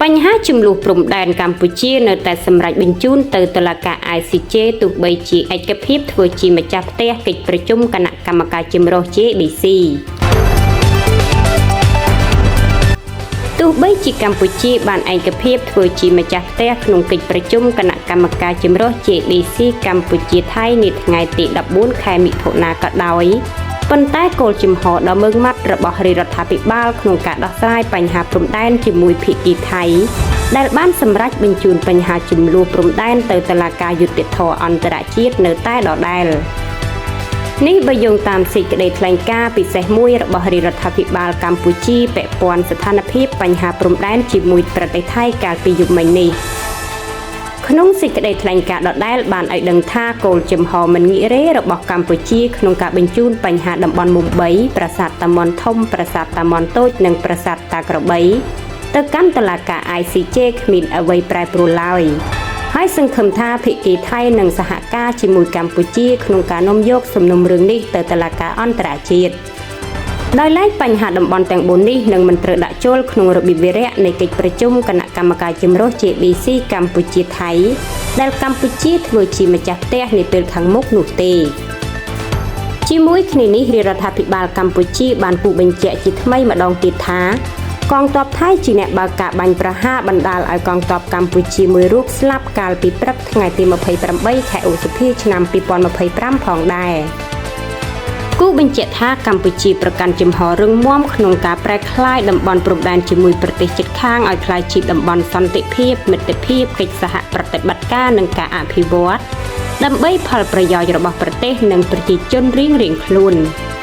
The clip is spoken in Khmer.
បញ្ហាជម្លោះព្រំដែនកម្ពុជានៅតែសម្រេចបញ្ជូនទៅតុលាការ ICJ ទោះបីជាឯកភាពធ្វើជាម្ចាស់ផ្ទះកិច្ចប្រជុំគណៈកម្មការចម្រុះ JBC ទោះបីជាកម្ពុជាបានឯកភាពធ្វើជាម្ចាស់ផ្ទះក្នុងកិច្ចប្រជុំគណៈកម្មការចម្រុះ JBC កម្ពុជាថៃនាថ្ងៃទី14ខែមិថុនាក៏ដោយប៉ុន្តែគោលជំហរដ៏ម៉ឺងម៉ាត់របស់រាជរដ្ឋាភិបាលក្នុងការដោះស្រាយបញ្ហាព្រំដែនជាមួយភាគីថៃដែលបានសម្រេចបញ្ជូនបញ្ហាជម្លោះព្រំដែនទៅតុលាការយុត្តិធម៌អន្តរជាតិនៅតែដដែលនេះបើយោងតាមសេចក្តីថ្លែងការណ៍ពិសេសមួយរបស់រាជរដ្ឋាភិបាលកម្ពុជាពាក់ព័ន្ធស្ថានភាពបញ្ហាព្រំដែនជាមួយប្រទេសថៃកាលពីយប់មិញនេះក្នុងសេចក្តីថ្លែងការណ៍ដដែលបានឲ្យដឹងថាគោលជំហរមិនងាករេរបស់កម្ពុជាក្នុងការបញ្ជូនបញ្ហាតំបន់មុំ3ប្រាសាទតាមាន់ធំប្រាសាទតាមាន់តូចនិងប្រាសាទតាក្របីទៅកាន់តុលាការ ICJ គ្មានអ្វីប្រែប្រួលឡើយហើយសង្ឃឹមថាភាគីថៃនឹងសហការជាមួយកម្ពុជាក្នុងការនាំយកសំណុំរឿងនេះទៅតុលាការអន្តរជាតិដោយឡែកបញ្ហាតំបន់ទាំង4នេះនឹងមិនត្រូវដាក់ចូលក្នុងរបៀបវារៈនៃកិច្ចប្រជុំគណៈកម្មការចម្រុះ JBC កម្ពុជាថៃដែលកម្ពុជាធ្វើជាម្ចាស់ផ្ទះនាពេលខាងមុខនោះទេជាមួយគ្នានេះរាជរដ្ឋាភិបាលកម្ពុជាបានគូបញ្ជាក់ជាថ្មីម្ដងទៀតថាកងទ័ពថៃជាអ្នកបើកការបាញ់ប្រហារបណ្ដាលឲ្យកងទ័ពកម្ពុជាមួយរូបស្លាប់កាលពីព្រឹកថ្ងៃទី28ខែឧសភាឆ្នាំ2025ផងដែរគូបញ្ជាក់ថាកម្ពុជាប្រកាន់ជំហររឹងមាំក្នុងការប្រែក្លាយតំបន់ព្រំដែនជាមួយប្រទេសជិតខាងឲ្យក្លាយជាតំបន់សន្តិភាពមិត្តភាពកិច្ចសហប្រតិបត្តិការនិងការអភិវឌ្ឍដើម្បីផលប្រយោជន៍របស់ប្រទេសនិងប្រជាជនរៀងៗខ្លួន។